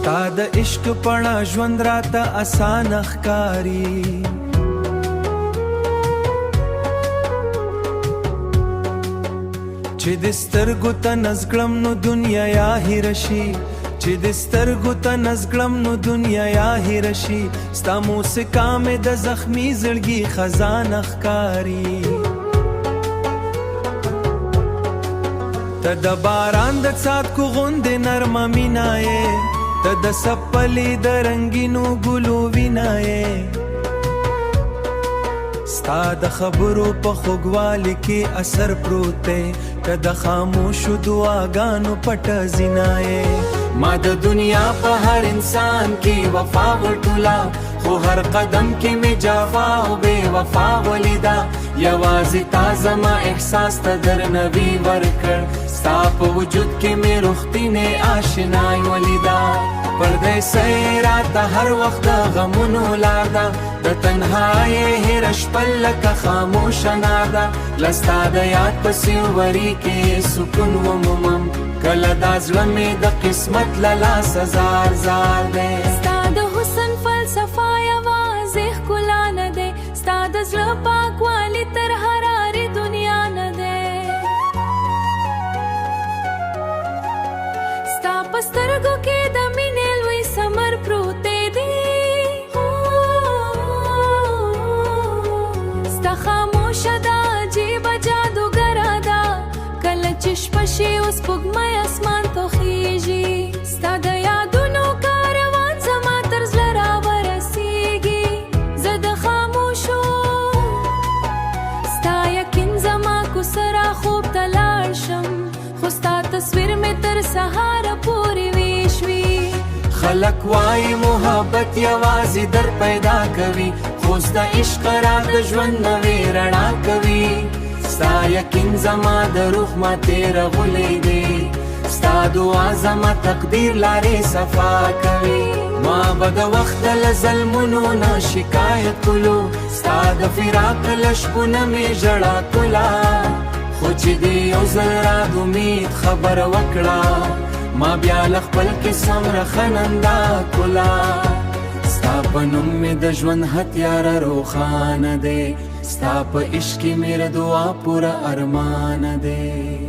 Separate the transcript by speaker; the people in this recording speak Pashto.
Speaker 1: ستا د عشق پڼا ژوند راته اسانه ښکاري. چې د سترګو ته نزګړم نو دنیا یا هیره شي، چې د سترګو ته نزګړم نو دنیا یا هیره شي. ستا موسیقا مې د زخمی زړګي خزانه ښکاري. ته د باران د څاڅکو غوندې نرمه مینا یې، ته د سپلې د رنګینو ګلو وینا یې. ستا د خبرو په خوږوالي کې اثر پروت دی، ته د خاموشو دعاګانو پټه زینا یې. ما د دنیا په هر انسان کې وفا وټوله، خو هر قدم کې مې جفا او بې وفا ولیده. یوازې تا زما احساس ته درنوي ورکړ، ستا په وجود کې مې رښتینې آشنای ولیده. پردیسۍ راته هر وخت د غمونو لار ده، د تنهایۍ هېره شپه لکه خاموشه نار ده. له ستا د یاد په سیوري کې سکون ومومم، کله دا زړه مې د قسمت له لاسه زار زار دی.
Speaker 2: ستا د حسن فلسفه یوازې ښکلا نه دی، ستا د زړه پاکوالی تر هرارې دنیا نه دی. ستا په سترګو کې د مینې لوی ثمر پروت دی، ستا خاموشه ده عجیبه جادوګره ده. کله چې شپه شي او سپوږمۍ اسمان ته خیژي، ستا د یادونو کاروان زما تر زړه راورسیږي. زه د خاموشو ستا یقین زما کوڅه را خوب ته لاړ شم، خو ستا تصویر مې تر سهاره پورې ویښ وي.
Speaker 1: خلک وایي محبت یوازې در پیدا کوي، خو ستا عشق راته ژوند نوې رڼا کوي. ستا یقین زما د روح ماتې رغولې دی، ستا دعا زما تقدیر لارې صفا کوي. ما به د وخت له ظلمونو نه شکایت کولو، ستا د فراق له شپو نه مې ژړا کوله. خو چې دې یو ځل را د امید خبره وکړه، ما بیا له خپل قسم رخنندا کولا. ستا په نوم مې د ژوند هتیاره روښانه دی، ستا په عشق کې مې د دعا پوره ارمان دی.